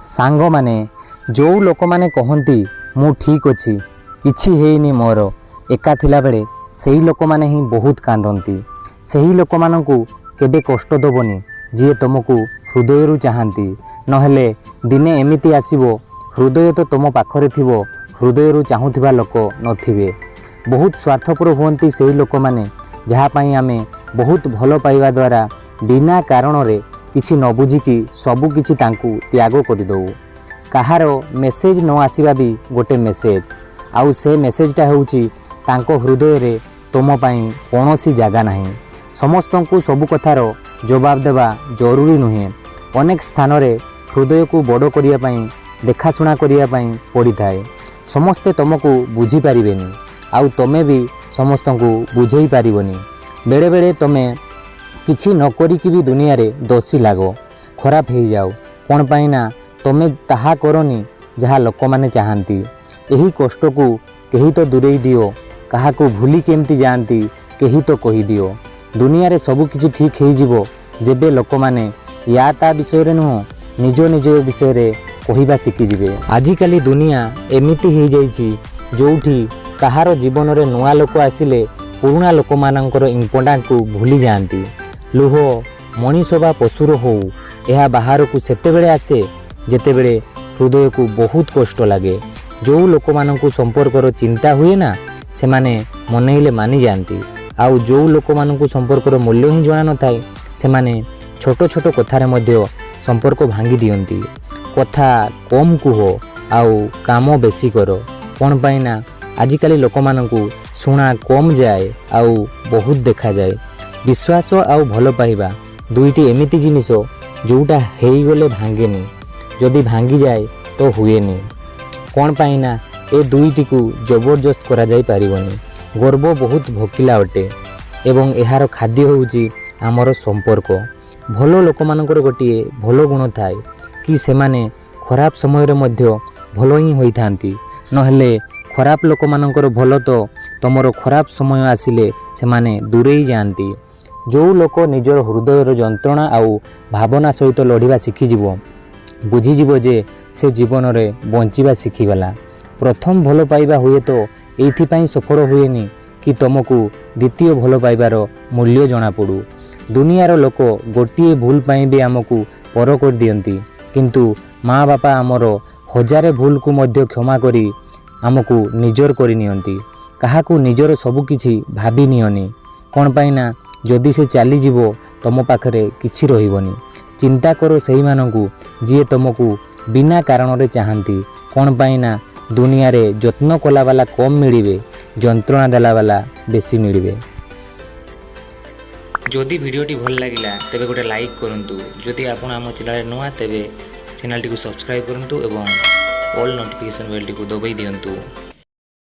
ସାଙ୍ଗମାନେ, ଯେଉଁ ଲୋକମାନେ କହନ୍ତି, "ମୁଁ ଠିକ୍ ଅଛି, କିଛି ହେଇନି ମୋର", ଏକା ଥିଲାବେଳେ ସେହି ଲୋକମାନେ ହିଁ ବହୁତ କାନ୍ଦନ୍ତି। ସେହି ଲୋକମାନଙ୍କୁ କେବେ କଷ୍ଟ ଦେବନି, ଯିଏ ତୁମକୁ ହୃଦୟରୁ ଚାହାନ୍ତି। ନହେଲେ ଦିନେ ଏମିତି ଆସିବ, ହୃଦୟ ତ ତୁମ ପାଖରେ ଥିବ, ହୃଦୟରୁ ଚାହୁଁଥିବା ଲୋକ ନଥିବେ। ବହୁତ ସ୍ୱାର୍ଥପର ହୁଅନ୍ତି ସେହି ଲୋକମାନେ, ଯାହା ପାଇଁ ଆମେ ବହୁତ ଭଲ ପାଇବା ଦ୍ୱାରା ବିନା କାରଣରେ କିଛି ନ ବୁଝିକି ସବୁ କିଛି ତାଙ୍କୁ ତ୍ୟାଗ କରିଦେଉ। କାହାର ମେସେଜ୍ ନ ଆସିବା ବି ଗୋଟେ ମେସେଜ୍। ଆଉ ସେ ମେସେଜଟା ହେଉଛି, ତାଙ୍କ ହୃଦୟରେ ତୁମ ପାଇଁ କୌଣସି ଜାଗା ନାହିଁ। ସମସ୍ତଙ୍କୁ ସବୁ କଥାର ଜବାବ ଦେବା ଜରୁରୀ ନୁହେଁ। ଅନେକ ସ୍ଥାନରେ ହୃଦୟକୁ ବଡ଼ କରିବା ପାଇଁ, ଦେଖାଶୁଣା କରିବା ପାଇଁ ପଡ଼ିଥାଏ। ସମସ୍ତେ ତୁମକୁ ବୁଝିପାରିବେନି ଆଉ ତୁମେ ବି ସମସ୍ତଙ୍କୁ ବୁଝେଇ ପାରିବନି। ବେଳେବେଳେ ତୁମେ କିଛି ନ କରିକି ବି ଦୁନିଆରେ ଦୋଷୀ ଲାଗ, ଖରାପ ହେଇଯାଅ। କ'ଣ ପାଇଁ ନା ତୁମେ ତାହା କରନି ଯାହା ଲୋକମାନେ ଚାହାନ୍ତି। ଏହି କଷ୍ଟକୁ କେହି ତ ଦୂରେଇ ଦିଅ। କାହାକୁ ଭୁଲି କେମିତି ଯାଆନ୍ତି, କେହି ତ କହିଦିଅ। ଦୁନିଆରେ ସବୁ କିଛି ଠିକ୍ ହେଇଯିବ, ଯେବେ ଲୋକମାନେ ୟା ତା ବିଷୟରେ ନୁହଁ, ନିଜ ନିଜ ବିଷୟରେ କହିବା ଶିଖିଯିବେ। ଆଜିକାଲି ଦୁନିଆ ଏମିତି ହେଇଯାଇଛି, ଯେଉଁଠି କାହାର ଜୀବନରେ ନୂଆ ଲୋକ ଆସିଲେ ପୁରୁଣା ଲୋକମାନଙ୍କର ଇମ୍ପୋର୍ଟାଣ୍ଟକୁ ଭୁଲି ଯାଆନ୍ତି। ଲୁହ ମଣିଷ ବା ପଶୁର ହଉ, ଏହା ବାହାରକୁ ସେତେବେଳେ ଆସେ, ଯେତେବେଳେ ହୃଦୟକୁ ବହୁତ କଷ୍ଟ ଲାଗେ। ଯେଉଁ ଲୋକମାନଙ୍କୁ ସମ୍ପର୍କର ଚିନ୍ତା ହୁଏ ନା, ସେମାନେ ମନେଇଲେ ମାନିଯାଆନ୍ତି। ଆଉ ଯେଉଁ ଲୋକମାନଙ୍କୁ ସମ୍ପର୍କର ମୂଲ୍ୟ ହିଁ ଜଣା ନଥାଏ, ସେମାନେ ଛୋଟ ଛୋଟ କଥାରେ ମଧ୍ୟ ସମ୍ପର୍କ ଭାଙ୍ଗି ଦିଅନ୍ତି। କଥା କମ୍ କୁହ ଆଉ କାମ ବେଶୀ କର। କ'ଣ ପାଇଁ ନା ଆଜିକାଲି ଲୋକମାନଙ୍କୁ ଶୁଣା କମ୍ ଯାଏ ଆଉ ବହୁତ ଦେଖାଯାଏ। ବିଶ୍ୱାସ ଆଉ ଭଲ ପାଇବା ଦୁଇଟି ଏମିତି ଜିନିଷ, ଯେଉଁଟା ହେଇଗଲେ ଭାଙ୍ଗେନି, ଯଦି ଭାଙ୍ଗିଯାଏ ତ ହୁଏନି। କ'ଣ ପାଇଁ ନା ଏ ଦୁଇଟିକୁ ଜବରଦସ୍ତ କରାଯାଇ ପାରିବନି। ଗର୍ବ ବହୁତ ଭୋକିଲା ଅଟେ ଏବଂ ଏହାର ଖାଦ୍ୟ ହେଉଛି ଆମର ସମ୍ପର୍କ। ଭଲ ଲୋକମାନଙ୍କର ଗୋଟିଏ ଭଲ ଗୁଣ ଥାଏ କି ସେମାନେ ଖରାପ ସମୟରେ ମଧ୍ୟ ଭଲ ହିଁ ହୋଇଥାନ୍ତି। ନହେଲେ ଖରାପ ଲୋକମାନଙ୍କର ଭଲ ତ ତୁମର ଖରାପ ସମୟ ଆସିଲେ ସେମାନେ ଦୂରେଇ ଯାଆନ୍ତି। ଯେଉଁ ଲୋକ ନିଜର ହୃଦୟର ଯନ୍ତ୍ରଣା ଆଉ ଭାବନା ସହିତ ଲଢ଼ିବା ଶିଖିଯିବ, ବୁଝିଯିବ ଯେ ସେ ଜୀବନରେ ବଞ୍ଚିବା ଶିଖିଗଲା। ପ୍ରଥମ ଭଲ ପାଇବା ହୁଏତ ଏଇଥିପାଇଁ ସଫଳ ହୁଏନି କି ତୁମକୁ ଦ୍ୱିତୀୟ ଭଲ ପାଇବାର ମୂଲ୍ୟ ଜଣାପଡ଼ୁ। ଦୁନିଆର ଲୋକ ଗୋଟିଏ ଭୁଲ ପାଇଁ ବି ଆମକୁ ପର କରିଦିଅନ୍ତି, କିନ୍ତୁ ମା ବାପା ଆମର ହଜାରେ ଭୁଲକୁ ମଧ୍ୟ କ୍ଷମା କରି ଆମକୁ ନିଜର କରିନିଅନ୍ତି। କାହାକୁ ନିଜର ସବୁକିଛି ଭାବି ନିଅନି। କ'ଣ ପାଇଁ ନା ଯଦି ସେ ଚାଲିଯିବ, ତୁମ ପାଖରେ କିଛି ରହିବନି। ଚିନ୍ତା କର ସେଇମାନଙ୍କୁ, ଯିଏ ତୁମକୁ ବିନା କାରଣରେ ଚାହାନ୍ତି। କ'ଣ ପାଇଁ ନା ଦୁନିଆରେ ଯତ୍ନ କଲାବାଲା କମ୍ ମିଳିବେ, ଯନ୍ତ୍ରଣା ଦେଲାବାଲା ବେଶୀ ମିଳିବେ। ଯଦି ଭିଡ଼ିଓଟି ଭଲ ଲାଗିଲା, ତେବେ ଗୋଟେ ଲାଇକ୍ କରନ୍ତୁ। ଯଦି ଆପଣ ଆମ ଚ୍ୟାନେଲରେ ନୂଆ, ତେବେ ଚ୍ୟାନେଲଟିକୁ ସବସ୍କ୍ରାଇବ୍ କରନ୍ତୁ ଏବଂ ଅଲ୍ ନୋଟିଫିକେସନ୍ ବେଲ୍ଟିକୁ ଦବାଇ ଦିଅନ୍ତୁ।